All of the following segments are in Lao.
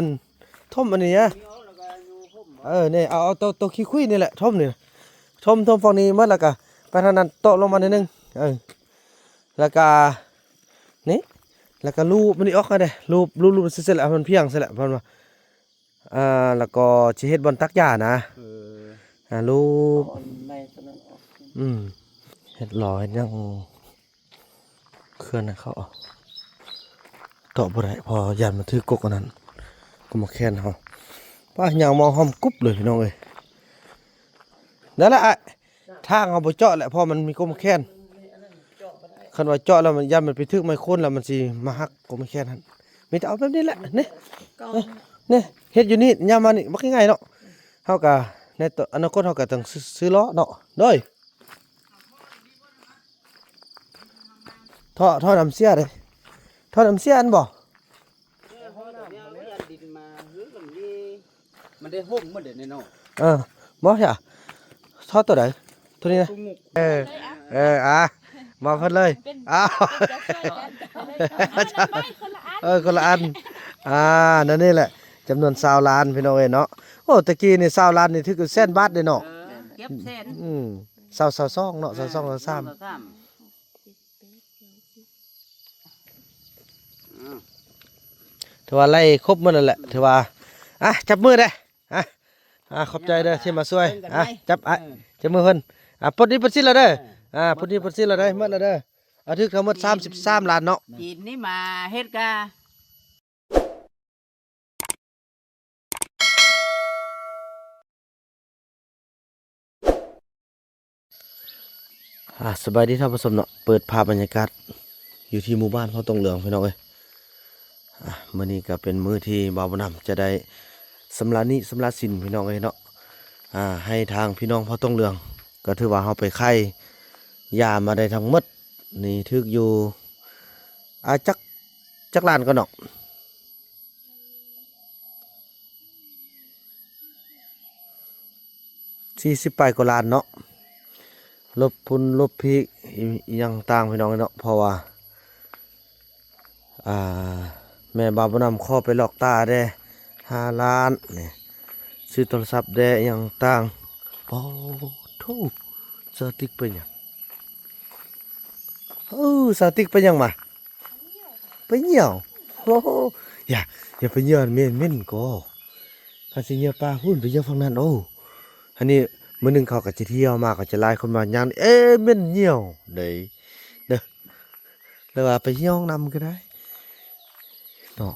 ອັນຖົມອັນນີ້ນະ ເອີ ນີ້ ເອົາ ເອົາໂຕ ໂຕຂີ້ຄຸຍນີ້ແຫຼະ ຖົມນີ້ ຖົມ ຖົມຝັ່ງນີ້ໝົດ ແລ້ວກະໄປທາງນັ້ນ ໂຕະລົງມາໜ້ອຍໜຶ່ງ ເອີ ແລ້ວກະ ນີ້ ແລ້ວກະລູບມັນນີ້ອອກໃຫ້ເດ້ ລູບ ລູບ ລູບຊື່ໆແຫຼະ ໃຫ້ມັນພຽງຊີ້ແຫຼະ ເພິ່ນວ່າ ອ່າ ແລ້ວກໍຊິເຮັດບ່ອນຕັກຫຍ້ານະ ເອີ ອ່າ ລູບ ເອົາອັນໃໝ່ຕົວນັ້ນອອກ ອືມ ເຮັດຫຼໍ່ເຮັດຫຍັງ ເຂື່ອນໃຫ້ເຂົາເອົາ ເຕາະບໍ່ໄດ້ ເພາະຢ້ານມັນຖືກກົກອັນນັ້ນ ກົກໝາກແຄນເຮົາ. ປ້າ ຍ່າງມາຫອມກຸບເລີຍພີ່ນ້ອງເອີຍ. ນັ້ນແຫຼະອ້າຍ ທາງເຮົາບໍ່ເຈາະແຫຼະ ເພາະມັນມີກົກໝາກແຄນ. ຄັນວ່າເຈາະແລ້ວມັນ ຢ້ານມັນໄປຖືກໄມ້ໂຄນແລ້ວມັນຊິມາຫັກກົກໝາກແຄນຫັ້ນ. ມີແຕ່ເອົາແບບນີ້ແຫຼະ ນີ້ ເອີ ນີ້ ເຮັດຢູ່ນີ້ ຍາມມານີ້ມັກງ່າຍເນາະ. ເຮົາກະ ໃນອະນາຄົດເຮົາກະຕ້ອງຊື້ ຊື້ລໍ້ເນາະ ໂດຍ. ທໍ່ ທໍ່ນ້ຳເສຍເດ້ ທໍ່ນ້ຳເສຍອັນບໍ່? ເອີ ເຮົາແນວຢ້ານດິນມາ ເຮີ້ຍ ມັນມີ ມັນໄດ້ຫົມໝົດເດ້ເນາະ. ເອີ ບໍ່ຊະ ທໍ່ຕົວໃດ? ຕົວນີ້ນະ ເອີ ເອີ ອ່າ ມອບເພິ່ນເລີຍ ອ້າວ ເອີ ຄົນລະອັນ ອ່າ ນັ້ນນີ້ແຫຼະ ຈຳນວນຊາວລ້ານ ພີ່ນ້ອງເອີຍເນາະ. ໂອ້ ແຕ່ກີ້ນີ້ຊາວລ້ານນີ້ຖືກເປັນແສນບາດເດ້ເນາະ. ເອີ ເກັບແສນ ອືມ ຊາວ ຊາວສອງເນາະ ຊາວສອງ ຊາວສາມ ຊາວສາມ ອືມ ຖືວ່າໄລ່ຄົບໝົດແລ້ວແຫຼະ ຖືວ່າ ອ່ະ ຈັບມືເດ້ ອ່ະ ອ່ະ ຂອບໃຈເດີທີ່ມາຊ່ວຍ ອ່ະ ຈັບ ອ່ະ ເອີ ຈັບມືເພິ່ນ ອ່ະ ປົດໜີ້ປົດສິນແລ້ວເດີ ອ່ະ ປົດໜີ້ປົດສິນແລ້ວເດີ ໝົດແລ້ວເດີ ອ່ະ ຖືກທັງໝົດສາມສິບສາມລ້ານເນາະ. ຈີນນີ້ມາເຮັດກະ ອ່າ ສະບາຍດີທ່ານຜູ້ຊົມເນາະ ເປີດພາບບັນຍາກາດຢູ່ທີ່ໝູ່ບ້ານເຜົ່າຕົງເຫຼືອງ ພີ່ນ້ອງເອີຍ. ອ່າ ມື້ນີ້ກໍເປັນມື້ທີ່ບ່າວບຸນນຳຈະໄດ້ຊຳລະໜີ້ຊຳລະສິນ ພີ່ນ້ອງເອີຍເນາະ. ອ່າ ໃຫ້ທາງພີ່ນ້ອງເຜົ່າຕົງເຫຼືອງ ກໍຖືວ່າເຮົາໄປໄຂ່ຢາມາໄດ້ທັງໝົດນີ້ ຖືກຢູ່ ອ່າ ຈັກ ຈັກລ້ານກໍເນາະ. ສີ່ສິບປາຍກວ່າລ້ານເນາະ ລົບພຸ້ນລົບພີກ ອີ ອີຫຍັງຕ່າງ ພີ່ນ້ອງເນາະ. ເພາະວ່າ ອ່າ ແມ່ບ່າວບຸນນຳຂໍໄປລອກຕາແດ່ຫ້າລ້ານນີ້ ຊື້ໂທລະສັບແດ່ ອີຫຍັງຕ່າງ. ໂອ້ໂທ້ ສາວຕິກໄປຫຍັງ? ເອີ ສາວຕິກໄປຫຍັງມາ? ໄປຍ່ຽວ ໂອ້ໂຫ ຢ່າ ຢ່າໄປຍ່ຽວ ເໝັນ ເໝັນກໍ ຄັນຊິຍ່ຽວປາພຸ້ນ ໄປຍ່ຽວຝັ່ງນັ້ນ. ໂອ້ ອັນນີ້ມື້ໜຶ່ງເຂົາກໍຈະທ່ຽວມາ ກໍຈະຫຼາຍຄົນມາຍ່າງ ເອ ເໝັນຍ່ຽວເດ້ ເດີ ຫຼືວ່າໄປຍ່ຽວນຳກໍໄດ້ເນາະ.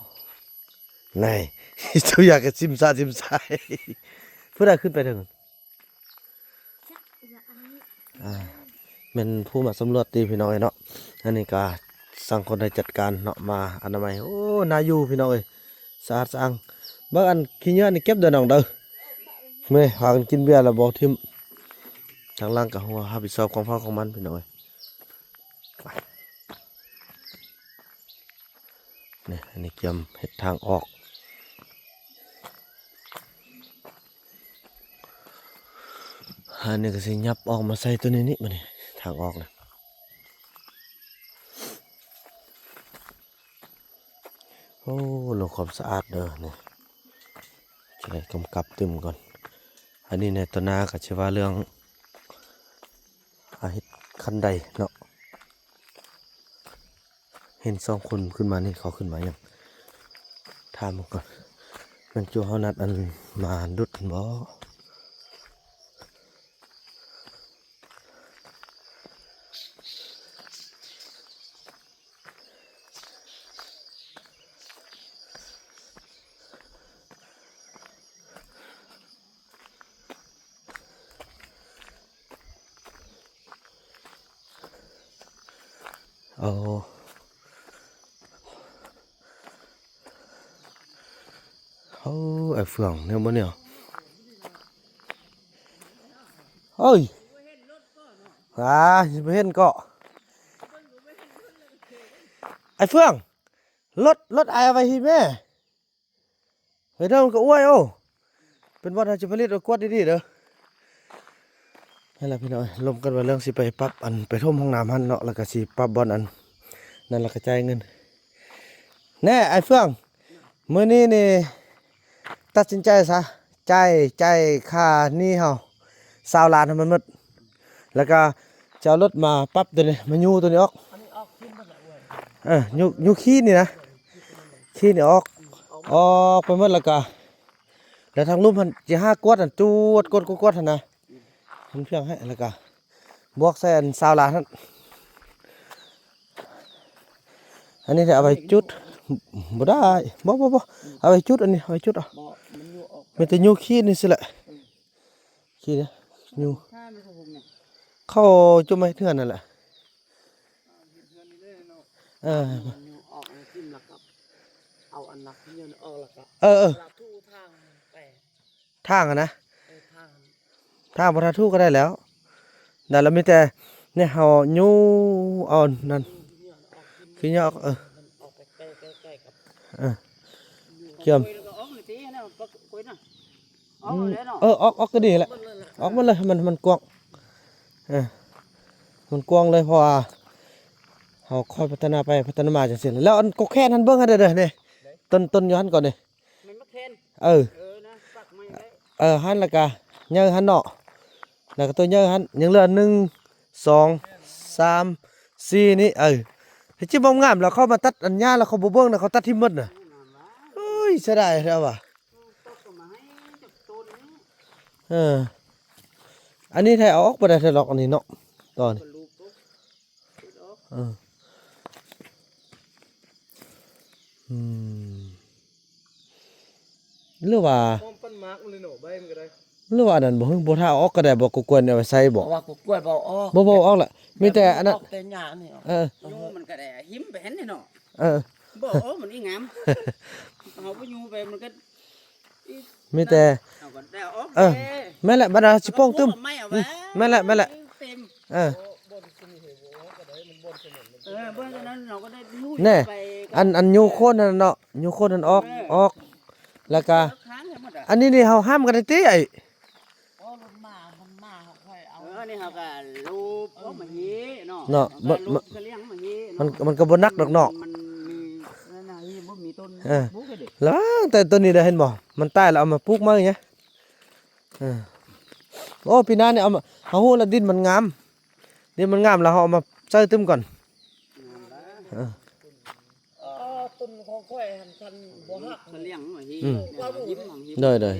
ນາຍ ເຈົ້າຢາກກະຊິມຊາຊິມຊາຍ ຜູ້ໃດຂຶ້ນໄປເທິງ? ອ່າ ແມ່ນຜູ້ມາສຳຫຼວດຕິ ພີ່ນ້ອງເອີຍເນາະ. ອັນນີ້ກະຊ່າງຄົນໄດ້ຈັດການເນາະ ມາອະນາໄມ. ໂອ້ ໜ້າຢູ່ພີ່ນ້ອງເອີຍ ສະອາດສະອ້າງ. ເບິ່ງອັນຂີ້ເຫຍື້ອນີ້ເກັບເດີນ້ອງເດີ ແມ່ ພາກັນກິນເບຍແລ້ວບໍ່ຖິ້ມ. ທາງຫຼັງກະຮັບຜິດຊອບຂອງໃຜຂອງມັນ ພີ່ນ້ອງເອີຍ. ນີ້ ອັນນີ້ກຽມເຮັດທາງອອກ. ອັນນີ້ກໍຊິຫຍັບອອກມາໃສ່ຕົວນີ້ນີ້ ບາດນີ້ທາງອອກນະ. ໂອ້ ເລື່ອງຄວາມສະອາດເດີນີ້ ຈະໄດ້ກຳກັບຕື່ມກ່ອນ. ອັນນີ້ໃນຕໍ່ໜ້າກໍຊິວ່າເລື່ອງ ອາ ເຮັດຄັນໄດເນາະ. ເຫັນສອງຄົນຂຶ້ນມານີ້ ເຂົາຂຶ້ນມາຫຍັງ? ຖາມເບິ່ງກ່ອນ. ແມ່ນຈຸເຮົານັດອັນມາດຸດຫັ້ນບໍ່? ໂອ້ ໂອ້ ໄອ້ເຟືອງ ແນວບໍ່ແນວ ເອີຍ ອ່າ ຊິບໍ່ເຫັນເກາະ ໄອ້ເຟືອງ ລົດ ລົດອ້າຍເອົາໄວ້ພີ້ແມ່. ເຮີ້ຍ ເດີ ມັນກໍອວຍ ໂອ້ ເປັນວັດ ເຮົາຈະຜະລິດ ເອົາກວດດີໆເດີ. ຫັ້ນລະພີ່ນ້ອງເອີຍ ລົມກັນວ່າເລື່ອງຊິໄປປັບ ອັນ ໄປຖົມຫ້ອງນ້ຳຫັ້ນເນາະ ແລ້ວກໍຊິປັບບ່ອນອັນນັ້ນ ແລ້ວກໍຈ່າຍເງິນ. ແນ່ ອ້າຍເຟືອງ ມື້ນີ້ນີ້ ຕັດສິນໃຈຊະ ຈ່າຍ ຈ່າຍຄ່າໜີ້ເຮົາຊາວລ້ານໃຫ້ມັນໝົດ ແລ້ວກໍຈະເອົາລົດມາປັບໂຕນີ້ ມາຍູ້ໂຕນີ້ອອກ ເອີ ຍູ້ ຍູ້ຂີ້ນີ້ນະ ຂີ້ນີ້ອອກ ອອກໄປໝົດ ແລ້ວກໍ ແລ້ວທາງລຸ່ມຫັ້ນຊິຫາກວດຫັ້ນ ກວດ ກວດ ກວດ ກວດຫັ້ນນະ ມັນພຽງໃຫ້ ແລ້ວກໍບວກໃສ່ອັນຊາວລ້ານຫັ້ນ ອັນນີ້ເອົາໄວ້ຈຸດ ບໍ່ໄດ້ ບໍ່ ບໍ່ ບໍ່ ເອົາໄວ້ຈຸດ ອັນນີ້ເອົາໄວ້ຈຸດເອົາ ບໍ່ ມັນຢູ່ອອກ ມີແຕ່ຍູ້ຂີ້ນີ້ຊິແຫຼະ ອືມ ຂີ້ນີ້ ຢູ່ ຖ້າມັນກໍຄົງນະ ເຂົາຈຸດມາເຮັດເຮືອນນັ້ນແຫຼະ ເອີ ຢູ່ອອກ ເອົາຖິ້ມ ແລ້ວກໍເອົາອັນຫຼັກເຮືອນອອກ ແລ້ວກໍ ເອີ ເອີ ລາດຖູທາງໄປ ທາງຫັ້ນນະ ເອີ ທາງ ທາງບໍ່ທາຖູກໍໄດ້ແລ້ວ ແລ້ວມີແຕ່ນີ້ເຮົາຍູ້ເອົານັ້ນ ຄືຫຍ້າອອກ ເອີ ເອີ ກຽມ ເອີ ອອກ ອອກກໍດີແຫຼະ ອອກໝົດເລີຍ ມັນ ມັນກວ້າງ ເອີ ມັນກວ້າງເລີຍ ເພາະວ່າເຮົາຄ່ອຍພັດທະນາໄປ ພັດທະນາມາຈັ່ງຊີ້ ແລ້ວອັນກົກແຂນຫັ້ນເບິ່ງຫັ້ນເດີ້ ນີ້ ຕົ້ນ ຕົ້ນຢູ່ຫັ້ນກ່ອນນີ້ ມັນມາແຂນ ເອີ ເອີ ນະ ປັກໄມ້ໄວ້ ເອີ ຫັ້ນ ແລ້ວກະໃຫຍ່ຫັ້ນເນາະ ແລ້ວກະໂຕໃຫຍ່ຫັ້ນ ຍັງເຫຼືອໜຶ່ງ ສອງ ສາມ ສີ່ນີ້ ເອີ ເຮັດຈິບງາມໆ ແລ້ວເຂົາມາຕັດອັນຫຍ້າ ແລ້ວເຂົາບໍ່ເບິ່ງນະ ເຂົາຕັດຖິ້ມໝົດນະ ໂອ້ຍ ເສຍດາຍແທ້ວ່າ ເອີ ອັນນີ້ແທ້ເອົາອອກບໍ່ໄດ້ແທ້ດອກ ອັນນີ້ເນາະ ຕອນນີ້ ເອີ ອືມ ຫຼືວ່າ ຫອມປັນໝາກມັນເລີຍເນາະ ໃບມັນກໍໄດ້ ຫຼືວ່າອັນນັ້ນບໍ່ ບໍ່ຖ້າເອົາອອກກໍໄດ້ບໍ່ ກໍຄວນເອົາໄປໃສ່ບໍ່ ເພາະວ່າກໍກວດບໍ່ອອກ ບໍ່ ບໍ່ເອົາອອກລະ ມີແຕ່ອັນນັ້ນ ອອກແຕ່ຫຍ້ານີ້ອອກ ເອີ ຍູ້ມັນກໍໄດ້ຫິມໄປຫັ້ນເນາະ ເອີ ບໍ່ອອກມັນອີງາມ ເຮົາບໍ່ຍູ້ໄປມັນກໍ ມີແຕ່ ເອົາກໍໄດ້ອອກ ເອີ ແມ່ນແຫຼະ ບັດເຮົາຊິໂປ່ງຕື່ມ ອືມ ແມ່ນແຫຼະ ແມ່ນແຫຼະ ເຕັມ ເອີ ເອີ ບໍ່ນັ້ນເຮົາກໍໄດ້ ແນ່ ໄປ ອັນ ອັນຍູ້ໂຄນຫັ້ນເນາະ ຍູ້ໂຄນຫັ້ນອອກ ເອີ ອອກ ແລ້ວກະ ຄ້າງໃຫ້ໝົດອະ ອັນນີ້ນີ້ເຮົາຫ້າມກັນໄດ້ຕິ ເອີ ລົດມາ ມັນມາ ເຮົາຄ່ອຍເອົາ ເອີ ນີ້ເຮົາກໍລູບ ເອີ ເອົາມາເຮເນາະ ເນາະ ເຮົາກໍລູບ ມັນ ສະຫຼຽງມາເຮເນາະ ມັນ ມັນກໍບໍ່ໜັກດອກເນາະ ມັນມີ ນັ້ນນະ ນີ້ບໍ່ມີຕົ້ນ ເອີ ປູກເດ້ ລະແຕ່ໂຕນີ້ໄດ້ເຫັນບໍ່ ມັນຕາຍແລ້ວເອົາມາປູກໃໝ່ໄງ ເອີ ໂອ້ ປີໜ້ານີ້ເອົາມາ ເຮົາຮູ້ແລ້ວ ດິນມັນງາມ ດິນມັນງາມ ແລ້ວເຮົາເອົາມາໃສ່ຕື່ມກ່ອນ ງາມຫຼາຍ ເອີ ເອີ ຕົ້ນຂອງຂ້ອຍຫັ້ນ ຄັນບໍ່ຫັກ ສະຫຼຽງມາເຮ ອືມ ໂດຍ ໂດຍ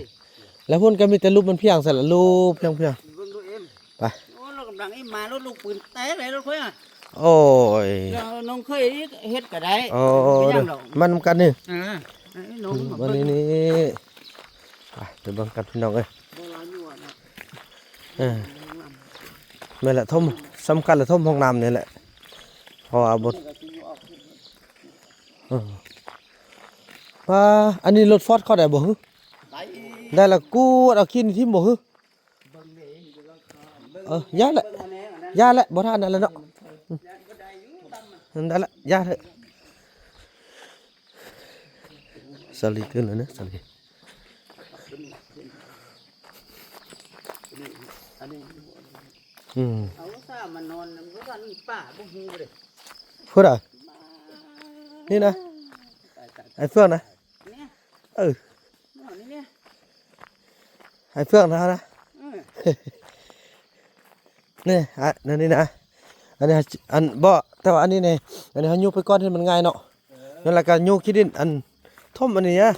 ແລ້ວພຸ້ນກໍມີແຕ່ຮູບມັນພຽງຊັ້ນລະ ຮູບພຽງໆ ເບິ່ງດູເອັມ ໄປ ໂອ້ ລົດກຳລັງອີກມາ ລົດລູກປືນແຕກເລີຍ ລົດຂ້ອຍອະ ໂອ້ຍ ນ້ອງເຄີຍເຮັດກໍໄດ້ ໂອ້ ເປັນຫຍັງດອກ ມານຳກັນນີ້ ເອີ ນ້ອງ ອືມ ມາເບິ່ງ ວັນນີ້ນີ້ ໄປ ໄປເບິ່ງກັນພີ່ນ້ອງເອີຍ ບໍ່ລາວຢູ່ອະເນາະ ເອີ ແມ່ນແຫຼະ ຖົມ ສຳຄັນລະຖົມຫ້ອງນ້ຳນີ້ແຫຼະ ເພາະວ່າບໍ່ ເອີ ວ່າ ອັນນີ້ລົດຟອດເຂົ້າໄດ້ບໍ່ຫື ໄດ້ ໄດ້ລະ ກວດເອົາຂີ້ນີ້ຖິ້ມບໍ່ຫື ເອີ ຢ່າແຫຼະ ຢ່າແຫຼະ ບໍ່ທັນນັ້ນແຫຼະເນາະ ອືມ ນັ້ນໄດ້ລະ ຢ່າເຖາະ ສາລີຂຶ້ນແລ້ວນະ ສາລີ ອືມ ເອົາສາມານອນນຳ ບໍ່ທັນປ່າ ບໍ່ຮູ້ເດ້ ຜູ້ໃດ ນີ້ນະ ຕາຍ ຕາຍ ໄອ້ເຟືອງນະ ນີ້ ເອີ ນີ້ ໄອ້ເຟືອງນະ ເອີ ນີ້ ອະ ແນວນີ້ນະ ອັນນີ້ ອັນ ບໍ່ ແຕ່ວ່າອັນນີ້ນີ້ ອັນນີ້ເຮົາຍູ້ໄປກ່ອນ ເຮັດມັນງ່າຍເນາະ ເອີ ນັ້ນລະກະຍູ້ຂີ້ດິນ ອັນຖົມອັນນີ້ນະ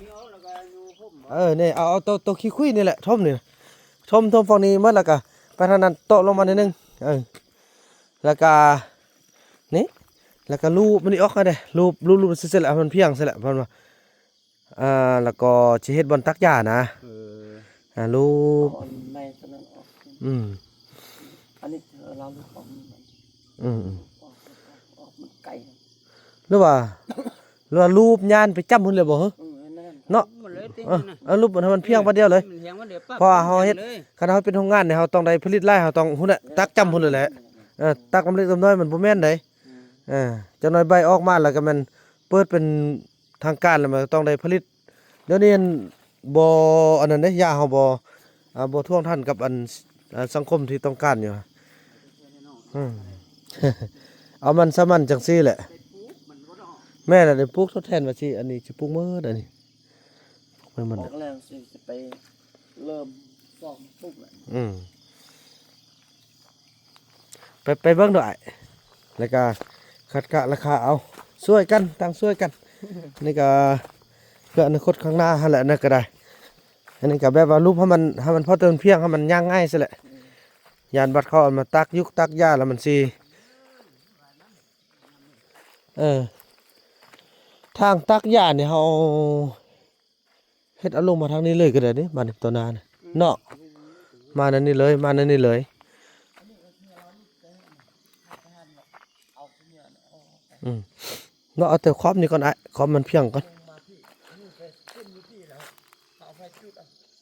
ເອີ ນີ້ ເອົາ ເອົາໂຕ ໂຕຂີ້ຂຸຍນີ້ແຫຼະ ຖົມນີ້ ຖົມ ຖົມຝັ່ງນີ້ໝົດ ລະກະໄປທາງນັ້ນ ໂຕະລົງມາໜ້ອຍໜຶ່ງ ເອີ ລະກະ ນີ້ ລະກະລູບມັນນີ້ອອກຫັ້ນເດ້ ລູບ ລູບ ລູບ ເສັດໆ ລະ ໃຫ້ມັນພຽງຊັ້ນແຫຼະ ເພິ່ນວ່າ ອ່າ ລະກໍຊິເຮັດບ່ອນຕັກຫຍ້ານະ ເອີ ອ່າ ລູບ ເອົາອັນໃໝ່ຕົວນັ້ນອອກ ອືມ ອັນນີ້ເອົາລູບອອກ ອືມ ອອກ ອອກ ອອກ ມັນໄກ ຫຼືວ່າ ຫຼືວ່າລູບຍ່ານໄປຈ້ຳພຸ້ນເລີຍບໍ່ຫື ເອີ ນັ້ນ ເນາະ ເອີ ເອີ ລູບໃຫ້ມັນພຽງບາດດຽວເລີຍ ມັນພຽງບາດດຽວ ເພາະວ່າເຮົາເຮັດ ຄັນເຮົາເປັນໂຮງງານນີ້ ເຮົາຕ້ອງໄດ້ຜະລິດຫຼາຍ ເຮົາຕ້ອງ ພຸ້ນແຫຼະ ຕັກຈ້ຳພຸ້ນເລີຍແຫຼະ ເອີ ຕັກລຳເລັກລຳນ້ອຍມັນບໍ່ແມ່ນໃດ ເອີ ຈັກໜ້ອຍໃບອອກມາແລ້ວກໍແມ່ນເປີດເປັນ ທາງການແລ້ວມັນກໍຕ້ອງໄດ້ຜະລິດ ດຽວນີ້ອັນບໍ່ອັນນັ້ນເດ້ ຢາເຮົາບໍ່ ອ່າ ບໍ່ທ່ວງທັນກັບອັນ ອ່າ ສັງຄົມທີ່ຕ້ອງການຢູ່ ອືມ ເອົາມັນສາມັນຈັ່ງຊີ້ແຫຼະ ແມ່ນລະ ໄດ້ປູກທົດແທນວ່າຊິ ອັນນີ້ຊິປູກໝົດ ອັນນີ້ ມັນ ອອກແລ້ວຊິ ຊິໄປເລີ່ມຊອກປູກແລ້ວ. ອືມ ໄປ ໄປເບິ່ງດູອ້າຍ ແລ້ວກະຄັດກະລາຄາເອົາ ຊ່ວຍກັນ ຕ່າງຊ່ວຍກັນ. ນີ້ກະເພື່ອອະນາຄົດຂ້າງໜ້າຫັ້ນແຫຼະ ນັ້ນກະໄດ້. ອັນນີ້ກະແບບວ່າລູບໃຫ້ມັນ ໃຫ້ມັນພໍເຕີມພຽງ ໃຫ້ມັນຍ່າງງ່າຍຊັ້ນແຫຼະ. ຢ້ານບັດເຂົາເອົາມາຕັກຍຸກຕັກຢາແລ້ວມັນຊິ ເອີ ທາງຕັກຢານີ້ເຮົາເຮັດເອົາລົງມາທາງນີ້ເລີຍກໍໄດ້ເດ້ ມານີ້ຕໍ່ໜ້ານະ ອືມ ເນາະ ມາແນວນີ້ເລີຍ ມາແນວນີ້ເລີຍ. ອືມ ເນາະ ເອົາແຕ່ຂອບນີ້ກ່ອນອ້າຍ ຂອບມັນພຽງກ່ອນ.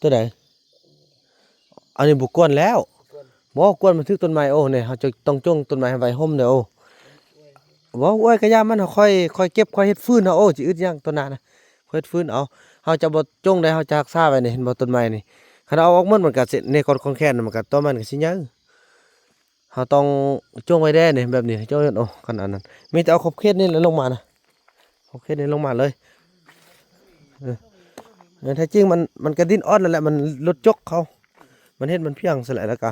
ຕົວໃດ? ອັນນີ້ບໍ່ກວນແລ້ວ ບໍ່ກວນມັນຖືກຕົ້ນໄມ້. ໂອ້ ນີ້ເຮົາຈະຕ້ອງຈົ່ງຕົ້ນໄມ້ໃຫ້ໄວ້ຮົ່ມເດີ. ໂອ້ ບໍ່ ໂອ້ຍ ກະຢ່າມັນ ເຮົາຄ່ອຍ ຄ່ອຍເກັບ ຄ່ອຍເຮັດຟືນເຮົາ. ໂອ້ ຊິອຶດຫຍັງ ໂຕໜ້ານະ ຄ່ອຍເຮັດຟືນເອົາ. ເຮົາຈະບໍ່ຈົ່ງໃດ ເຮົາຈະຮັກສາໄວ້ນີ້ ເຫັນບໍ່ ຕົ້ນໄມ້ນີ້ ຄັນເອົາອອກໝົດ ມັນກະຊິ ແນວກອດຂອງແຂນມັນກະ ຕໍ່ໄປມັນກະຊິໃຫຍ່. ເຮົາຕ້ອງຈົ່ງໄວ້ແດ່ນີ້ ແບບນີ້ ເຈົ້າເຫັນ. ໂອ້ ຂະໜາດນັ້ນ ມີແຕ່ເອົາຂອບເຂດນີ້ແຫຼະລົງມານະ ຂອບເຂດນີ້ລົງມາເລີຍ. ເອີ ເອີ ແທ້ຈິງມັນ ມັນກະດິ້ນອ່ອນນັ້ນແຫຼະ ມັນລົດຈົກເຂົາ ມັນເຮັດມັນພຽງຊັ້ນແຫຼະ. ແລ້ວກະ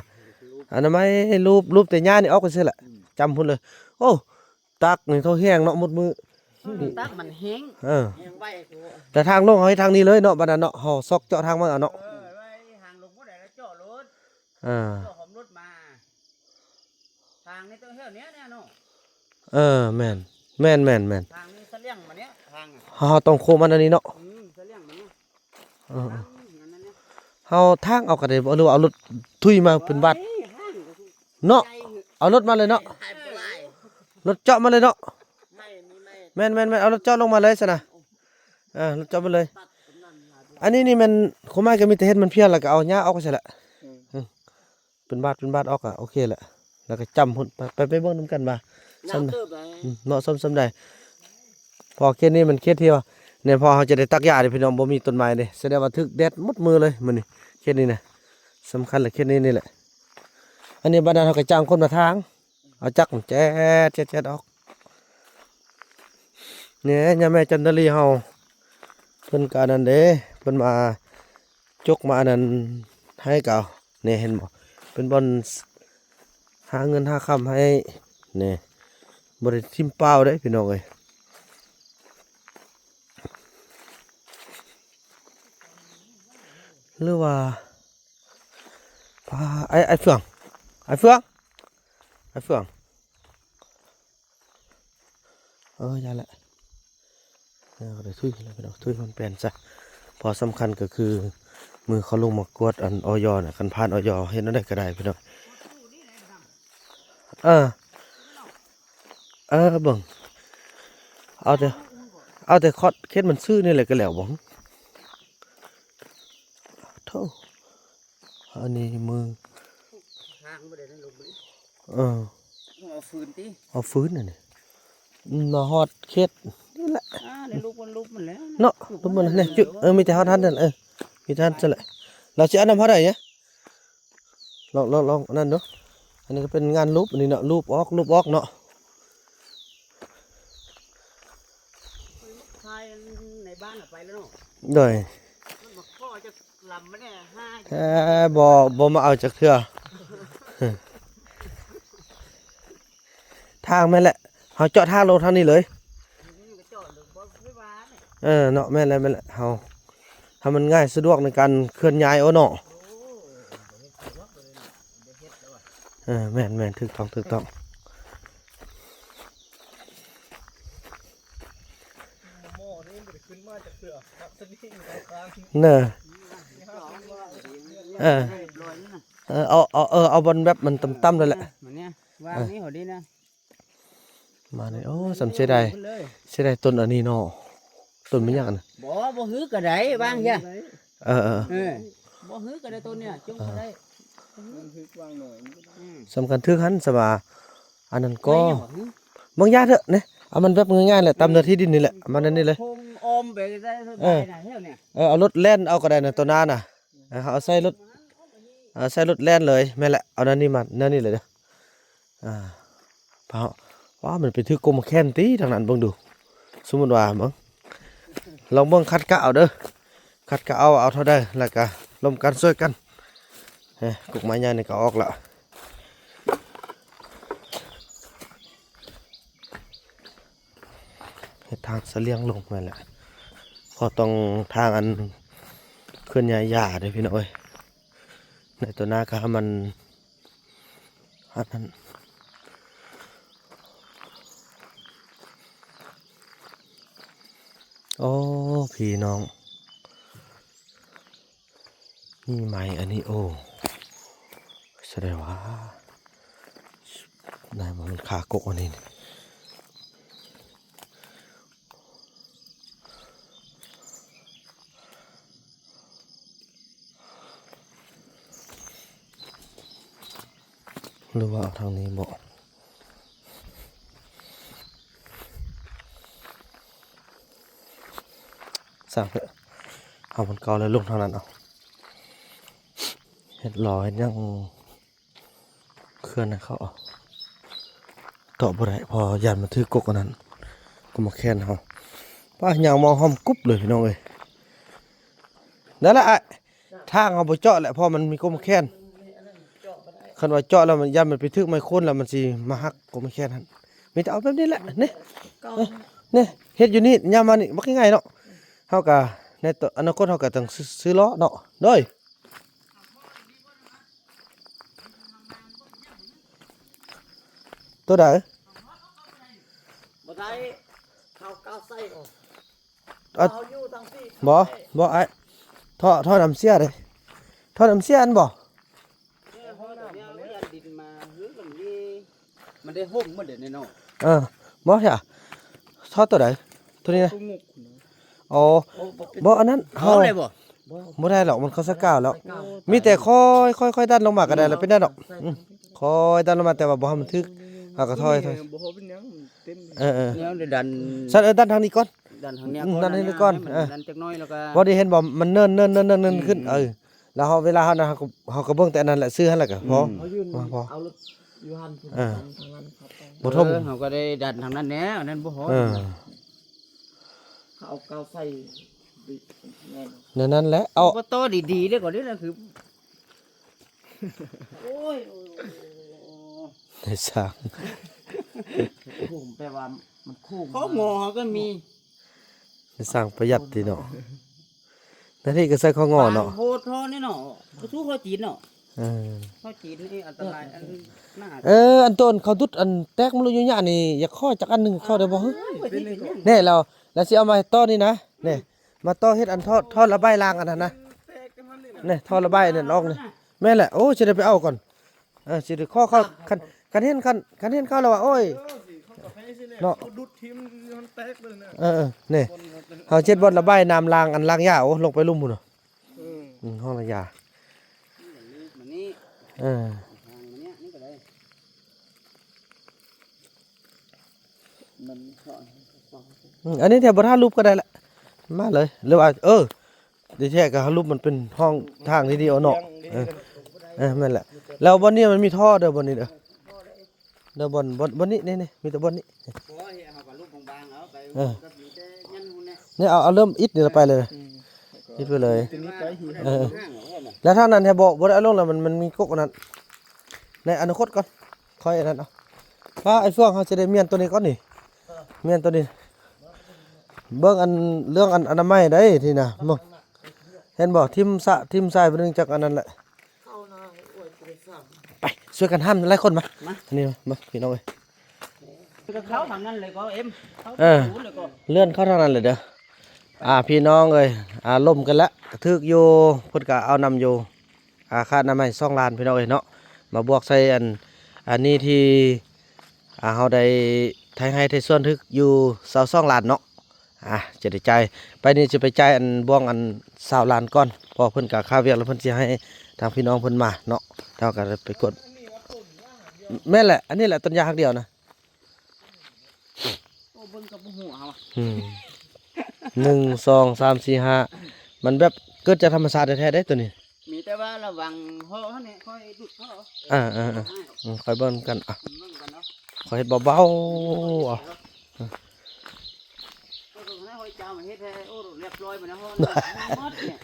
ອະນາໄມ ລູບ ລູບແຕ່ຫຍ້ານີ້ອອກໄປຊື່ແຫຼະ ອືມ ຈ້ຳພຸ້ນເລີຍ. ໂອ້ ຕັກນີ້ເທົ່າແຮງເນາະ ໝົດມື້ ອືມ ຕັກມັນແຮງ ເອີ ແຮງໄວ. ແຕ່ທາງລົງເຮົາເຮັດທາງນີ້ເລີຍເນາະ ບາດນັ້ນເນາະ ເຮົາຊອກເຈາະທາງມາເອົາເນາະ. ເອີ ໄວ້ທາງລົງບໍ່ໄດ້ແລ້ວເຈາະໂລດ ເອີ ເຈາະຫອມລົດມາ. ທາງນີ້ຕ້ອງແຖວເນີ້ຍເນາະ. ເອີ ແມ່ນ ແມ່ນ ແມ່ນ ແມ່ນ ທາງນີ້ສະຫຼຽງມາເນີ້ຍ ທາງ ເຮົາຕ້ອງໂຄ້ງມັນອັນນີ້ເນາະ. ອືມ ສະຫຼຽງມາເນີ້ຍ ເອີ ທາງນັ້ນເນາະ ເຮົາທາງເອົາກໍໄດ້ບໍ່ ຫຼືວ່າເອົາລົດທຸຍມາເປັນບາດ ໂອ້ຍ ທາງກໍຄື ເນາະ ໃຫຍ່ ເອົາລົດມາເລີຍເນາະ ໃຫຍ່ບໍ່ຫຼາຍ ລົດເຈາະມາເລີຍເນາະ. ໃໝ່ມີໃໝ່ ແມ່ນໆໆ ເອົາລົດເຈາະລົງມາເລີຍຊັ້ນນະ. ເອີ ລົດເຈາະມາເລີຍ. ອັນນີ້ນີ້ແມ່ນ ຄວາມໝາຍກໍມີແຕ່ເຮັດມັນພຽງ ແລ້ວກໍເອົາຫຍ້າອອກໄປຊັ້ນແຫຼະ. ອືມ ເປັນບາດເປັນບາດອອກກໍໂອເຄແຫຼະ ແລ້ວກໍຈ້ຳພຸ້ນ. ໄປ ໄປ ໄປເບິ່ງນຳກັນວ່າ ເໜາະເຕີບໃດ ອືມ ເນາະ ສ່ຳ ສ່ຳໃດ. ເພາະເຂດນີ້ມັນເຂດທີ່ວ່າ ແນ່ພໍເຮົາຈະໄດ້ຕັກຫຍ້າເດ້ພີ່ນ້ອງ ບໍ່ມີຕົ້ນໄມ້ເດ້ ສະແດງວ່າຖືກແດດໝົດມື້ເລີຍມື້ນີ້. ເຂດນີ້ນະ ສຳຄັນແຫຼະ ເຂດນີ້ນີ້ແຫຼະ. ອັນນີ້ບາດນັ້ນເຮົາກໍຈ້າງຄົນມາຖາງ ເອົາຈັກແຈດໆໆອອກ. ແນ່ ຍາແມ່ຈັນດາລີເຮົາ ເພິ່ນກະອັນນັ້ນເດ້ ເພິ່ນມາຈົກມາອັນນັ້ນໃຫ້ກະ ແນ່ ເຫັນບໍ່ ເປັນບ່ອນຫາເງິນຫາຄຳໃຫ້ ແນ່ ບໍ່ໄດ້ຖິ້ມເປົ່າເດ້ພີ່ນ້ອງເອີຍ. ຫຼືວ່າ ປາ ໄອ້ ໄອ້ເຟືອງ ໄອ້ເຟືອງ ໄອ້ເຟືອງ ເອີ ຢ່າແຫຼະ ເອີ ເອົາໄປທຸຍ ທຸຍມັນແປນຊະ. ເພາະສຳຄັນກໍຄື ມື້ເຂົາລົງມາກວດອັນ ອຢ ນະ ຄັນຜ່ານ ອຢ ເຮັດແນວໃດກໍໄດ້ພີ່ນ້ອງ. ເອີ ເອີ ເບິ່ງ ເອົາແຕ່ ເອົາແຕ່ຂອດເຂດມັນຊື່ນີ້ແຫຼະກໍແລ້ວບໍ່? ໂທ້ ອັນນີ້ມື ທາງບໍ່ໄດ້ນະ ລົງໄປ ເອີ ເອົາຟືນຕິ ເອົາຟືນອັນນີ້ ອືມ ມາຮອດເຂດນີ້ແຫຼະ ອ່າ ໃນລູກມັນ ລູກມັນແຫຼະເນາະ ລູກມັນແຫຼະ ຈຸດ ເອີ ມີແຕ່ຮອດຫັ້ນ ເອີ ມີແຕ່ຫັ້ນຊັ້ນແຫຼະ. ລາວຊິເອົານຳເຮົາໄດ້ຫຍັງ? ລອງ ລອງ ລອງອັນນັ້ນດູ ອັນນີ້ກໍເປັນງານລູບ ອັນນີ້ເນາະ ລູບອອກ ລູບອອກເນາະ. ໃນບ້ານເອົາໄປແລ້ວເນາະ ໂດຍ ມັນບໍ່ຂໍຈັກລຳມາແດ່ຫາ ເອີ ບໍ່ ບໍ່ມາເອົາຈັກເທື່ອ. ທາງແມ່ນແຫຼະ ເຮົາເຈາະທາງລົງທາງນີ້ເລີຍ ເອີ ເນາະ ແມ່ນແຫຼະ ແມ່ນແຫຼະ ເຮົາ ໃຫ້ມັນງ່າຍສະດວກໃນການເຄື່ອນຍ້າຍ ໂອເນາະ. ເອີ ແມ່ນໆ ຖືກຕ້ອງ ຖືກຕ້ອງ ເນີ ເອີ ເອີ ເອົາ ເອົາ ເອີ ເອົາບ່ອນແບບມັນຕ່ຳໆ ນັ້ນແຫຼະ ເອີ ວາງນີ້ເຂົາດີນະ. ມານີ້ ໂອ້ ສ່ຳເສຍດາຍ ເສຍດາຍຕົ້ນອັນນີ້ເນາະ ຕົ້ນແມ່ນຫຍັງອັນນັ້ນ? ບໍ່ ບໍ່ຮືກະໄດ້ ວາງຊະ ເອີ ເອີ ເອີ ບໍ່ຮືກະໄດ້ຕົ້ນນີ້ ຈົ່ງກະໄດ້ ເອີ ອືມ ສຳຄັນຖືກຫັ້ນ ສະວ່າອັນນັ້ນກໍ ບາງຢ່າເຖາະ ນີ້ ເອົາມັນແບບງ່າຍໆ ແຫຼະ ຕາມເນື້ອທີ່ດິນນີ້ແຫຼະ ເອົາມາແນວນີ້ເລີຍ ເອີ ເອົາລົດແລ່ນເອົາກະໄດ້ນະ ໂຕໜ້ານະ ເອົາໃສ່ລົດ ເອົາໃສ່ລົດແລ່ນເລີຍ ແມ່ນແຫຼະ ເອົາແນວນີ້ມາ ແນວນີ້ເລີຍເດີ. ອ່າ ປາ ວ້າ ມັນໄປຖືກກົມແຂນຕິທາງນັ້ນ ເບິ່ງດູ ສົມມຸດວ່າເບິ່ງ ລອງເບິ່ງ ຂັດກະເອົາເດີ ຂ ຄັດກະເອົາ ເອົາເທົ່າໃດ ແລ້ວກະລົມກັນຊ່ວຍກັນ. ເອີ ກົກໄມ້ໃຫຍ່ນີ້ກະອອກລະ. ເຮັດທາງສະຫຼຽງລົງແມ່ນແຫຼະ ເພາະຕ້ອງທາງອັນເຄື່ອນຍ້າຍຫຍ້າເດ້ພີ່ນ້ອງເອີຍ. ໃນຕົວໜ້າກະໃຫ້ມັນອັນນັ້ນ. ໂອ້ ພີ່ນ້ອງ ມີໄມ້ອັນນີ້ ໂອ້ ສະແດງວ່າ ໄດ້ບໍ່ ມັນຄາກົກອັນນີ້. ຫຼືວ່າເອົາທາງນີ້ບໍ? ຊ່າງເຖາະ ເອົາມັນເກົ່າແລ້ວ ລົງທາງນັ້ນເອົາ. ເຮັດຫຼໍ່ເຮັດຫຍັງ ເຄື່ອນໃຫ້ເຂົາເອົາ ເຕາະບໍ່ໄດ້ ເພາະຢ້ານມັນຖືກົກອັນນັ້ນ ກົກໝາກແຄນເຮົາ. ປ້າ ຍ່າງມາຫອມກຸບເລີຍພີ່ນ້ອງເອີຍ. ນັ້ນແຫຼະອ້າຍ ທາງເຮົາບໍ່ເຈາະແຫຼະ ເພາະມັນມີກົກໝາກແຄນ. ຄັນວ່າເຈາະແລ້ວມັນ ຢ້ານມັນໄປຖືກໄມ້ໂຄນ ແລ້ວມັນຊິມາຫັກກົກໝາກແຄນຫັ້ນ. ມີແຕ່ເອົາແບບນີ້ແຫຼະ ນີ້ ເອີ ນີ້ ເຮັດຢູ່ນີ້ ຍາມມານີ້ມັກງ່າຍເນາະ. ເຮົາກະໃນອະນາຄົດເຮົາກະຕ້ອງຊື້ ຊື້ລໍ້ເນາະ. ໂດຍ ໂຕໃດ? ບໍ່ໄດ້ ເຂົາກ້າວໃສ່ ເອົາ ເອົາຢູ່ທາງພີ້ ບໍ່ ບໍ່ອ້າຍ ທໍ່ ທໍ່ນ້ຳເສຍເດ້ ທໍ່ນ້ຳເສຍອັນບໍ່? ເອີ ມັນໄດ້ຫົ້ງໝົດເດ້ເນາະ. ເອີ ບໍ່ຊະ ທໍ່ໂຕໃດ? ໂຕນີ້ນະ. ອໍ ບໍ່ ອັນນັ້ນເຮົາ ບໍ່ໄດ້ບໍ່? ບໍ່ໄດ້ດອກ ມັນເຂົ້າສະກາວແລ້ວ. ມີແຕ່ຄ່ອຍ ຄ່ອຍ ຄ່ອຍດັນລົງມາກະໄດ້ແລ້ວ ເປັນຫຍັງດອກ. ອືມ ຄ່ອຍດັນລົງມາ ແຕ່ວ່າບໍ່ໃຫ້ມັນຖືກ ເຮົາກະຖອຍ ຖອຍ. ເອີ ເອີ ແນວໃດດັນ ຊັ້ນ ເອີ ດັນທາງນີ້ກ່ອນ ດັນທາງນີ້ ອືມ ກ່ອນ ດັນທາງນີ້ກ່ອນ ໃຫ້ມັນ ເອີ ດັນຈັກໜ້ອຍ ແລ້ວກະ ພໍໄດ້ເຫັນບໍ່ ມັນເນີນໆໆຂຶ້ນ. ອືມ ເອີ ແລ້ວເຮົາ ເວລາເຮົານະ ເຮົາກະ ເຮົາກະເບິ່ງແຕ່ອັນນັ້ນແຫຼະ ຊື້ຫັ້ນແລ້ວກະພໍ. ອືມ ພໍ ເອົາລົດຢູ່ຫັ້ນ ເອີ ທາງນັ້ນເຂົ້າໄປ ບໍ່ຖົມ ເອີ ເຮົາກະໄດ້ດັນທາງນັ້ນແດ່ ອັນນັ້ນບໍ່ຮອດ. ເອີ ເຂົາເອົາກາວໃສ່ ແນວນັ້ນແຫຼະ ເອົາ ບໍ່ຕໍ່ດີໆເດ້ ກ່ອນນີ້ນະ ຄື ໂອ້ຍ ໂອ້ຍ ໂອ້ຍ ໂອ້ຍ ໄດ້ສ້າງ ໂອ້ໂຫ ແປວ່າມັນໂຄ້ງ ຂໍ້ງໍເຮົາກະມີ ໄດ້ສ້າງປະຢັດຕິເນາະ. ແນວນີ້ກະໃສ່ຂໍ້ງໍເນາະ ໂຫດເທາະນີ້ເນາະ ຄືສູ້ເຂົ້າຈີນເນາະ. ເອີ ເຂົ້າຈີນນີ້ອັນຕະລາຍ ອັນໜ້າ ເອີ ອັນໂຕນເຂົາດຸດ ອັນແຕກມັນລຸຍຍະນີ້ ຢາກຂໍຈັກອັນໜຶ່ງຂໍໄດ້ບໍ່? ເອີ ແນ່ ແລ້ວ ແລ້ວຊິເອົາມາຕໍ່ນີ້ນະ ແນ່ ມາຕໍ່ເຮັດອັນທໍ່ ທໍ່ລະບາຍລ້າງອັນນັ້ນນະ ແນ່ ທໍ່ລະບາຍອັນນັ້ນອອກນີ້. ແມ່ນແຫຼະ ໂອ້ ຊິໄດ້ໄປເອົາກ່ອນ. ເອີ ຊິໄດ້ຂໍເຂົາ ຄັນ ຄັນເຫັນ ຄັນ ຄັນເຫັນເຂົາແລ້ວວ່າ ໂອ້ຍ ເນາະ ເອີ ເອີ ນີ້ ເຮົາເຮັດບ່ອນລະບາຍນ້ຳລ້າງ ອັນລ້າງຢາ ໂອ້ ລົງໄປລຸ່ມພຸ້ນເນາະ. ອືມ ອືມ ຫ້ອງລາງຢາ ເອີ ອືມ ອັນນີ້ແຖວບໍ່ຖ້າຮູບກະໄດ້ລະ ມາເລີຍ ຫຼືວ່າ ເອີ ດີແທ້ກະຮູບມັນເປັນຫ້ອງທາງດີໆເນາະ. ເອີ ເອີ ແມ່ນແຫຼະ ແລ້ວບ່ອນນີ້ມັນມີທໍ່ເດີ ບ່ອນນີ້ເດີ ເດີ ບ່ອນ ບ່ອນ ບ່ອນນີ້ ນີ້ ນີ້ ມີແຕ່ບ່ອນນີ້. ບໍ່ ເຮົາກະລູບບາງໆເອົາໄປ ເອີ ກະມີແຕ່ຍັນພຸ້ນແຫຼະ. ນີ້ເອົາ ເອົາເລີ່ມອິດນີ້ລະໄປເລີຍ ອືມ ອິດໄປເລີຍ. ໂຕນີ້ໄປຫີນ ເອີ ແລ້ວທາງນັ້ນແທ້ບໍ່ ບໍ່ໄດ້ເອົາລົງລະ ມັນ ມັນມີກົກອັນນັ້ນ. ໃນອະນາຄົດກ່ອນ ຄ່ອຍອັນນັ້ນເອົາ. ປ້າ ໄອ້ເຟືອງ ເຮົາຊິໄດ້ມ້ຽນໂຕນີ້ກ່ອນນີ້ ມ້ຽນໂຕນີ້ ເບິ່ງອັນ ເລື່ອງອັນອະນາໄມໄດ໋ ທີ່ນະ ເບິ່ງ ເຫັນບໍ່ ຖິ້ມສະ ຖິ້ມຊາຍຜູ້ໜຶ່ງຈັກອັນນັ້ນແຫຼະ. ໄປ ຊ່ວຍກັນຫ້າມຫຼາຍຄົນມາ ມາ ອັນນີ້ມາ ມາ ພີ່ນ້ອງເອີຍ. ເຂົ້າທາງນັ້ນເລີຍກໍເອັມ ເອີ ເລື່ອນເຂົ້າທາງນັ້ນເລີຍເດີ. ອ່າ ພີ່ນ້ອງເອີຍ ອ່າ ລົມກັນລະ ກະຖືກຢູ່ ເພິ່ນກະເອົານຳຢູ່. ອ່າ ຄ່າອະນາໄມສອງລ້ານ ພີ່ນ້ອງເອີຍເນາະ ມາບວກໃສ່ອັນ ອັນນີ້ທີ່ ອ່າ ເຮົາໄດ້ໄຖໄຮ່ໄຖສວນຖືກຢູ່ຊາວສອງລ້ານເນາະ. ອ່າ ຈະໄດ້ຈ່າຍ ໄປນີ້ຈະໄປຈ່າຍອັນບ່ອນອັນຊາວລ້ານກ່ອນ ເພາະເພິ່ນກະຄາວຽກ ແລ້ວເພິ່ນຊິໃຫ້ທາງພີ່ນ້ອງເພິ່ນມາເນາະ ເຮົາກະໄດ້ໄປກວດ. ແມ່ນແຫຼະ ອັນນີ້ແຫຼະຕົ້ນຢາງດຽວນະ. ໂອ້ ເບິ່ງກະບໍ່ຮູ້ເອົາ ອືມ ໜຶ່ງ ສອງ ສາມ ສີ່ ຫ້າ ມັນແບບເກີດຈາກທຳມະຊາດແທ້ໆເດ້ໂຕນີ້. ມີແຕ່ວ່າລະວັງເພາະຫັ້ນແຫຼະ ຄ່ອຍດຸດເພາະ ເອີ ເອີ ເອີ ອືມ ຄ່ອຍເບິ່ງນຳກັນ ອ່ະ ເບິ່ງນຳກັນເນາະ ຂ້ອຍເຮັດເບົາໆ ເອົາ ເອີ ເບິ່ງນຳກັນເນາະ. ເອົາມາເຮັດໃຫ້ ໂອ້ ຮຽບຮ້ອຍໝົດແລ້ວ ຮອດໝົດເນຍ.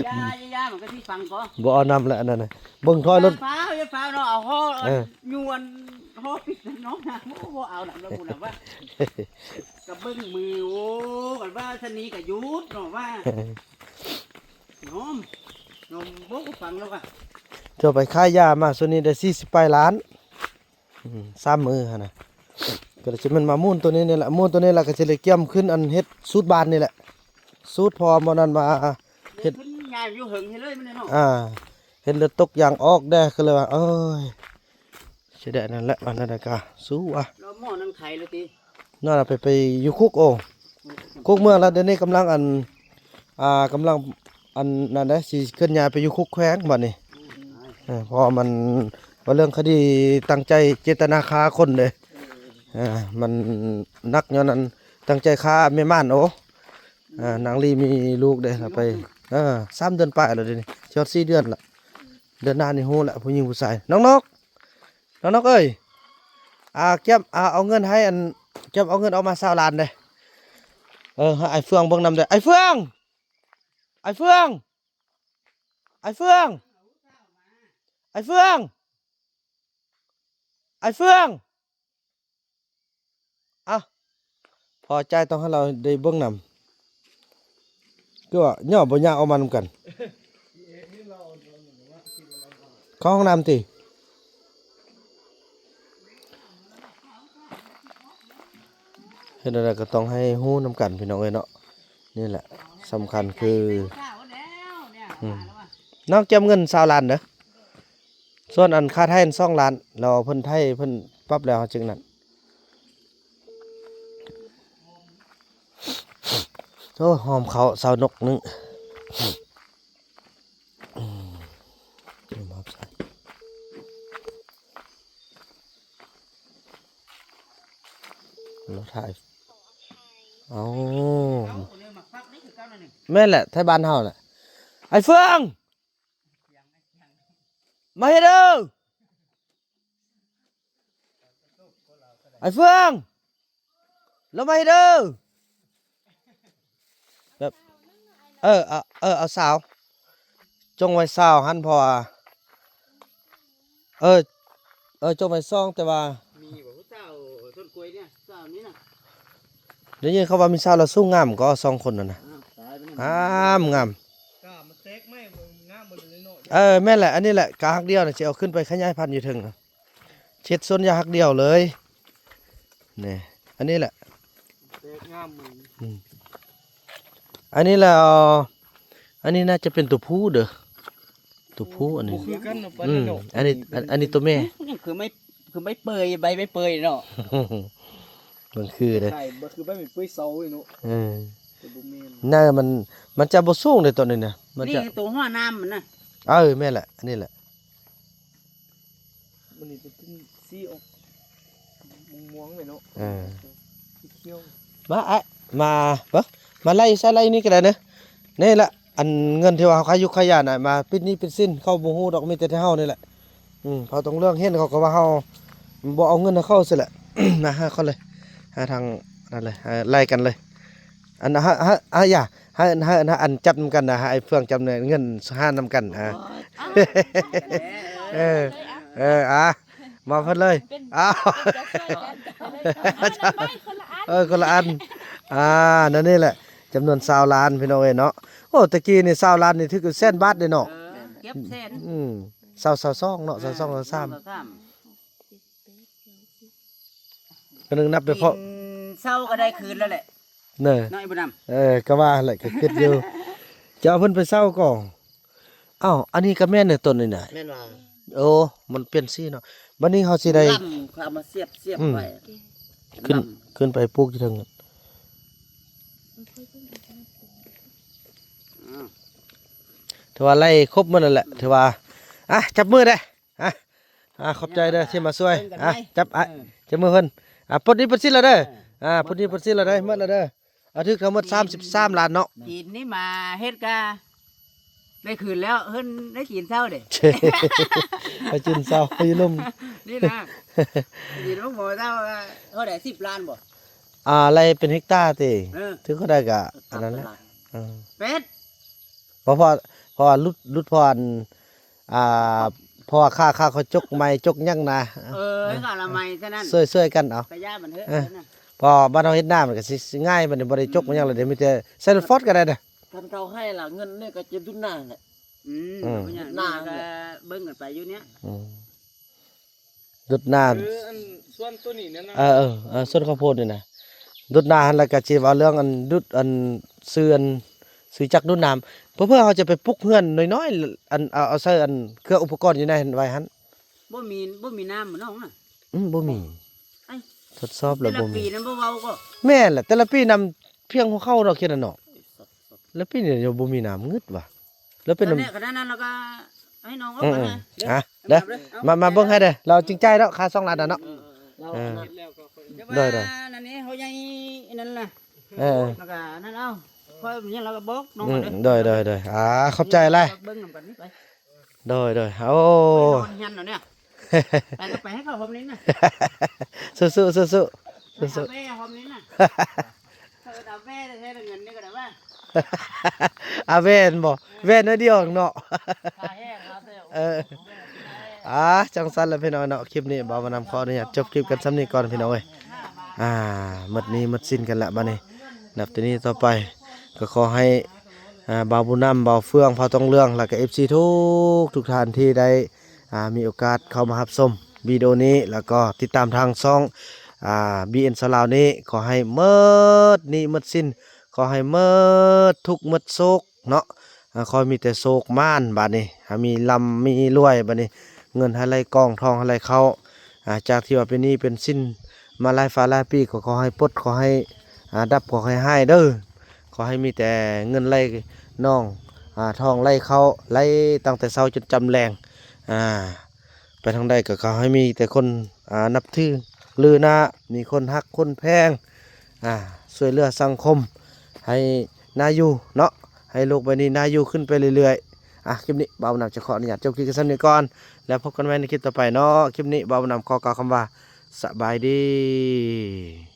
ຢ່າ ຢ່າ ຢ່າ ມັນກໍຊິຟັງກໍ ບໍ່ເອົານຳແລ້ວ ອັນນັ້ນນະ. ເບິ່ງຖອຍລົດ ຟ້າວ ຢ່າຟ້າວເນາະ ເອົາຮອດ ເອີ ຍວນຮອດປິດເນາະ. ໂອ້ ບໍ່ເອົານຳແລ້ວ ບໍ່ນຳວ່າ ກໍເບິ່ງມື. ໂອ້ ກັນວ່າຊະນີ້ກໍຢຸດເນາະວ່າ ຍອມ ຍອມ ບໍ່ຟັງແລ້ວວ່າ ເຈົ້າໄປຂາຍຢາມາ ຊຸດນີ້ໄດ້ສີ່ສິບປາຍລ້ານ. ອືມ ສາມມື້ຫັ້ນນະ ກໍຊິແມ່ນມາໝູນໂຕນີ້ນີ້ແຫຼະ ໝູນໂຕນີ້ແຫຼະ ກໍຊິໄດ້ກຽມຂຶ້ນ ອັນເຮັດສູດບ້ານນີ້ແຫຼະ ສູດ ເພາະວ່າມື້ນັ້ນມາເຮັດ ຂຶ້ນຍາຢູ່ເຫິງເລີຍມັນເນາະ. ອ່າ ເຮັດແລ້ວຕົກຢາງອອກແດ່ ກໍເລີຍວ່າ ເອີຍ ຊິໄດ້ນັ້ນແຫຼະ ວ່ານັ້ນແຫຼະ ກະສູ້ວ່າ ລາວໝໍ້ນັ່ງໄຖແລ້ວຕິ ນັ້ນລະ ໄປ ໄປຢູ່ຄຸກ. ໂອ້ ຄຸກເມືອງລະ ດຽວນີ້ກຳລັງ ອັນ ອ່າ ກຳລັງ ອັນນັ້ນເດ້ ຊິເຄື່ອນຍ້າຍໄປຢູ່ຄຸກແຂວງບັດນີ້. ເອີ ເພາະວ່າມັນ ວ່າເລື່ອງຄະດີຕັ້ງໃຈເຈດຕະນາຂ້າຄົນເດ້. ເອີ ມັນໜັກຍ້ອນນັ້ນ ຕັ້ງໃຈຂ້າແມ່ມ່ານ. ໂອ້ ເອີ ນາງລີມີລູກເດ້ ລະໄປ ເອີ ສາມເດືອນປາຍແລ້ວເດນີ້ ຊິຮອດສີ່ເດືອນລະ. ເດືອນໜ້ານີ້ຮູ້ລະ ຜູ້ຍິງຜູ້ຊາຍ. ນ້ອງນົກ ນ້ອງນົກເອີຍ ອ່າ ກຽມ ອ່າ ເອົາເງິນໃຫ້ ອັນ ກຽມເອົາເງິນອອກມາຊາວລ້ານເດ້. ເອີ ໃຫ້ອ້າຍເຟືອງເບິ່ງນຳເດ້. ອ້າຍເຟືອງ! ອ້າຍເຟືອງ! ອ້າຍເຟືອງ! ອ້າຍເຟືອງ! ອ້າຍເຟືອງ! ອ່ະ ພໍຈ່າຍຕ້ອງໃຫ້ລາວໄດ້ເບິ່ງນຳ. ຄືວ່າຍໍບໍ່ຍາກອອກມານຳກັນ. ເຂົ້າຫ້ອງນ້ຳຕິ? ເຮັດແນວໃດກໍຕ້ອງໃຫ້ຮູ້ນຳກັນ ພີ່ນ້ອງເອີຍເນາະ. ນີ້ແຫຼະສຳຄັນຄື ອືມ ນ້ອງກຽມເງິນຊາວລ້ານເດີ. ສ່ວນອັນຄ່າໄຖ່ສອງລ້ານ ແລ້ວເພິ່ນໄຖ່ ເພິ່ນປັບແລ້ວເຮົາຈຶ່ງນັ້ນ. ໂອ້ ຫອມເຂົ້າຊາວນົກໜຶ່ງ. ອືມ ຫອມໃສ່ ລາວຖ່າຍ ເອົາ ແມ່ນແຫຼະ ໄທບ້ານເຮົາແຫຼະ. ອ້າຍເຟືອງ! ມາເຮັດເດີ ອ້າຍເຟືອງ ລົງມາເຮັດເດີ. ແບບ ເອີ ເອົາ ເອີ ເອົາຊາວ ຈົ່ງໄວ້ຊາວຫັ້ນ ເພາະວ່າ ເອີ ເອີ ຈົ່ງໄວ້ຊອງ ແຕ່ວ່າ ມີບໍ່ຜູ້ສາວຕົ້ນກ້ວຍນີ້ ສາວນີ້ນະ? ໄດ້ຍິນເຂົາວ່າມີສາວລາວສູງງາມກໍສອງຄົນນັ້ນນະ. ອ້າວ ຕາຍໄປແລ້ວ ງາມ ງາມ ກ້າມັນແຕກໃໝ່ ມັນງາມໝົດເລີຍເນາະ. ເອີ ແມ່ນແຫຼະ ອັນນີ້ແຫຼະ ກ້າຮັກດຽວນະ ຊິເອົາຂຶ້ນໄປຂະຫຍາຍພັນຢູ່ເທິງນະ ເຮັດສວນຢາງຮັກດຽວເລີຍ. ນີ້ ອັນນີ້ແຫຼະ ແຕກງາມມັນ. ອືມ ອັນນີ້ແຫຼະ ອັນນີ້ໜ້າຈະເປັນຕົວຜູ້ເດີ ຕົວຜູ້ອັນນີ້. ບໍ່ຄືກັນເນາະ ປານນັ້ນເນາະ. ອືມ ອັນນີ້ ອັນ ອັນນີ້ຕົວແມ່. ຍັງຄືໄມ້ ຄືໄມ້ເປີຍ ໃບໄມ້ເປີຍເນາະ. ມັນຄືເດ້ ໃຊ່ ບໍ່ຄືໃບໄມ້ເປີຍເສົາເນາະ. ເອີ ແຕ່ບໍ່ແມ່ນ ໜ້າມັນ ມັນຈະບໍ່ສູງເດ້ຕົວນີ້ນະ ມັນຈະ ນີ້ຕົວຫົວໜາມມັນນະ. ເອີ ແມ່ນແຫຼະ ອັນນີ້ແຫຼະ. ມັນນີ້ເປັນສີອອກມ່ວງໆແມ່ນເນາະ. ເອີ ສີຂຽວ. ມາອ້າຍ ມາ ມາໄລ່ໃສ່ໄລ່ນີ້ກໍໄດ້ເນາະ. ນີ້ລະ ອັນເງິນທີ່ວ່າເຮົາຂາຍຢູ່ຂາຍຢານະ ມາປິດໜີ້ປິດສິນ ເຂົາບໍ່ຮູ້ດອກ ມີແຕ່ເຮົານີ້ແຫຼະ. ອືມ ເຂົາຕ້ອງເລື່ອງເຫັນ ເຂົາກໍວ່າເຮົາບໍ່ເອົາເງິນໃຫ້ເຂົາຊີ້ແຫຼະ. ມາຫາເຂົາເລີຍ ຫາທາງນັ້ນເລີຍ ເອີ ໄລ່ກັນເລີຍ. ອັນ ຫາ ຫາ ຫາ ຢ່າ ຫາ ຫາ ຫາ ອັນ ຈັບນຳກັນນະ ໃຫ້ອ້າຍເຟືອງຈັບເງິນຫານຳກັນ. ໂອ້ຍ ອ່າ ເອີ ເອີ ອ່າ ມອບເພິ່ນເລີຍ. ເປັນ ອ້າວ ເປັນເຈົ້າຊ່ວຍກັນ ເອີ ຄົນລະອັນ ອ່າ ນັ້ນນີ້ແຫຼະ ຈຳນວນຊາວລ້ານ ພີ່ນ້ອງເອີຍເນາະ. ໂອ້ ແຕ່ກີ້ນີ້ຊາວລ້ານນີ້ຖືກແສນບາດເດ້ເນາະ. ເອີ ເກັບແສນ ອືມ ຊາວ ຊາວສອງເນາະ ເອີ ຊາວສອງ ຊາວສາມ ຊາວສາມ. ກະນຶງນັບໄປເພາະ ກິນເຊົາກໍໄດ້ຄືນແລ້ວແຫຼະ ເນີ ນ້ອຍບໍ່ນຳ. ເອີ ກໍວ່າແຫຼະ ກໍຄິດຢູ່ ຈະເອົາເພິ່ນໄປເຊົາກໍ. ອ້າວ ອັນນີ້ກໍແມ່ນເດີຕົ້ນນີ້ນະ. ແມ່ນວ່າ ໂອ້ ມັນປ່ຽນສີເນາະ. ບັດນີ້ເຮົາຊິໄດ້ ລຳ ເຂົາເອົາມາສຽບ ສຽບ ອືມ ໄວ້ ຂຶ້ນ ລຳ ຂຶ້ນໄປປູກຢູ່ເທິງ. ອືມ ຖືວ່າໄລ່ຄົບໝົດແລ້ວແຫຼະ ອືມ ຖືວ່າ ອ່ະ ຈັບມືເດ້. ອ່ະ ອ່ະ ຂອບໃຈເດີທີ່ມາຊ່ວຍ. ເອີ ຈັບ ອ່ະ ເອີ ຈັບມືເພິ່ນ. ອ່ະ ປົດໜີ້ປົດສິນແລ້ວເດີ. ເອີ ອ່ະ ປົດໜີ້ປົດສິນແລ້ວເດີ ໝົດແລ້ວເດີ. ອ່ະ ຖືກທັງໝົດສາມສິບສາມລ້ານເນາະ. ຈີນນີ້ມາເຮັດກະໄດ້ຄືນແລ້ວ ເພິ່ນໄດ້ຈີນເຊົາເດ້. ໄດ້ຈີນເຊົາ ໄປຢູ່ນຳ ນີ້ນະ ຈີນຂອງພໍ່ເຈົ້າ ເທົ່າໃດ ສິບລ້ານບໍ່? ອ່າ ໄລ່ເປັນເຮັກຕາຕິ? ເອີ ຖືກເທົ່າໃດກະອັນນັ້ນແຫຼະ. ເອີ ເປັດ ເພາະ ເພາະວ່າຫຼຸດ ຫຼຸດເພາະອັນ ອ່າ ເພາະວ່າຄ່າ ຄ່າເຂົາຈົກໄມ້ຈົກຫຍັງນະ. ເອີ ເອີ ຄ່າລະໄມ້ເທົ່ານັ້ນ ຊ່ວຍ ຊ່ວຍກັນເອົາ ກະຢ່າມັນເຖາະ. ເອີ ເອີ ນະ ເພາະວ່າບ້ານເຮົາເຮັດນາ ມັນກະຊິ ຊິງ່າຍ ບັດນີ້ບໍ່ໄດ້ຈົກ ອືມ ຫຍັງແລ້ວ ດຽວມີແຕ່ໃສ່ລົດຟອດກະໄດ້ເດີ. ຄັນເຂົາໃຫ້ລະເງິນນີ້ກະຈະດຸນນາແຫຼະ. ອືມ ອືມ ບໍ່ຫຍັງ ດຸນນາ ກະເບິ່ງກັນໄປຢູ່ນີ້. ອືມ ດຸດນາ ຄືອັນສວນໂຕນີ້ນະ. ເອີ ເອີ ເອີ ສວນເຂົ້າໂພດນີ້ນະ ດຸດນາຫັ້ນ ແລ້ວກະຊິເວົ້າເລື່ອງອັນດຸດ ອັນ ຊື່ອັນ ຊື່ຈັກດຸດນ້ຳ ເພື່ອ ເພື່ອເຮົາຈະໄປປຸກເຮືອນນ້ອຍໆ ອັນ ເອົາ ເອົາໃສ່ອັນເຄື່ອງອຸປະກອນຢູ່ໃນຫັ້ນໄວ້ຫັ້ນ. ບໍ່ມີ ບໍ່ມີນ້ຳບໍ່ນ້ອງນະ? ອືມ ບໍ່ມີ. ເອີ ທົດສອບແລ້ວບໍ່ມີ. ແຕ່ລະປີນະບໍ່ເວົ້າກໍ ແມ່ນແຫຼະ ແຕ່ລະປີນ້ຳພຽງຫົວເຂົ່າເນາະ ເຂດນັ້ນເນາະ. ແລ້ວປີນີ້ຍັງບໍ່ມີນ້ຳ ງຶດວ່າ. ແລ້ວເປັນ ຕອນນີ້ຂະໜາດນັ້ນລາວກະໃຫ້ນ້ອງເອົາ ອືມ ມາ ອືມ ເດີ ອ່ະ ເດີ ມາ ມາເບິ່ງໃຫ້ເດີ ລາວຈິງໃຈເນາະ ຄ່າສອງລ້ານນະເນາະ. ເອີ ເອີ ເອີ ເອີ ເອີ ໂດຍ ໂດຍ ອັນນີ້ເຮົາໃຫຍ່ອັນນັ້ນລະ. ເອີ ແລ້ວກະນັ້ນເອົາ ຂ້ອຍມີຫຍັງລາວກະບອກນ້ອງ ອືມ ເດີ ໂດຍ ໂດຍ ໂດຍ ອ່າ ຂອບໃຈຫຼາຍ ເບິ່ງນຳກັນນີ້ໄປ. ໂດຍ ໂດຍ ໂອ້ ນອນເຮືອນແລ້ວນີ້ ໄປກະໄປໃຫ້ເຂົາຫອມນີ້ນະ. ສູ້ໆ ສູ້ໆ ສູ້ໆ ເອົາແວ່ຫອມນີ້ນະ ເອີ ເອົາແວ່ແທ້ໆ ເງິນນີ້ກະໄດ້ວ່າ ອາ ແວ່ນບໍ່ ແວ່ນໜ້ອຍດຽວເນາະ. ເອີ ອ່າ ຈັ່ງຊັ້ນລະພີ່ນ້ອງເນາະ ຄລິບນີ້ບ່າວບຸນນຳຂໍອະນຸຍາດຈົບຄລິບກັນສ່ຳນີ້ກ່ອນພີ່ນ້ອງເອີຍ. ອ່າ ໝົດໜີ້ໝົດສິນກັນລະບາດນີ້ ນັບແຕ່ນີ້ຕໍ່ໄປ ກໍຂໍໃຫ້ ອ່າ ບ່າວບຸນນຳ ບ່າວເຟືອງ ບ່າວທອງເຫຼືອງ ແລ້ວກໍເອັຟຊີທຸກ ທຸກທ່ານທີ່ໄດ້ ອ່າ ມີໂອກາດເຂົ້າມາຮັບຊົມວິດີໂອນີ້ ແລ້ວກໍຕິດຕາມທາງຊ່ອງ ອ່າ ບີເອັນຊາວລາວນີ້ ຂໍໃຫ້ໝົດໜີ້ໝົດສິນ ຂໍໃຫ້ໝົດທຸກໝົດໂສກເນາະ ອ່າ ຂໍໃຫ້ມີແຕ່ໂຊກໝານບາດນີ້ ໃຫ້ມີລ່ຳມີລວຍບາດນີ້ ເງິນໃຫ້ໄຫຼກ່ອງ ທອງໃຫ້ໄຫຼເຂົ້າ ອ່າ ຈາກທີ່ວ່າເປັນໜີ້ເປັນສິນມາຫຼາຍຟ້າຫຼາຍປີ ກໍຂໍໃຫ້ປົດ ຂໍໃຫ້ ອ່າ ດັບ ຂໍໃຫ້ຫາຍເດີ. ຂໍໃຫ້ມີແຕ່ເງິນໄຫຼນອງ ອ່າ ທອງໄຫຼເຂົ້າ ໄຫຼຕັ້ງແຕ່ເຊົ້າຈົນຈຳແລງ ອ່າ ໄປທາງໃດກໍຂໍໃຫ້ມີແຕ່ຄົນ ອ່າ ນັບຖືລືໜ້າ ມີຄົນຮັກຄົນແພງ ອ່າ ຊ່ວຍເຫຼືອສັງຄົມ ໃຫ້ໜ້າຢູ່ເນາະ ໃຫ້ໂລກໃບນີ້ໜ້າຢູ່ຂຶ້ນໄປເລື້ອຍໆ. ອ່າ ຄລິບນີ້ບ່າວບຸນນຳຈະຂໍອະນຸຍາດຈົບຄລິບກັນສ່ຳນີ້ກ່ອນ ແລ້ວພົບກັນໃໝ່ໃນຄລິບຕໍ່ໄປເນາະ. ຄລິບນີ້ບ່າວບຸນນຳຂໍກ່າວຄຳວ່າ ສະບາຍດີ.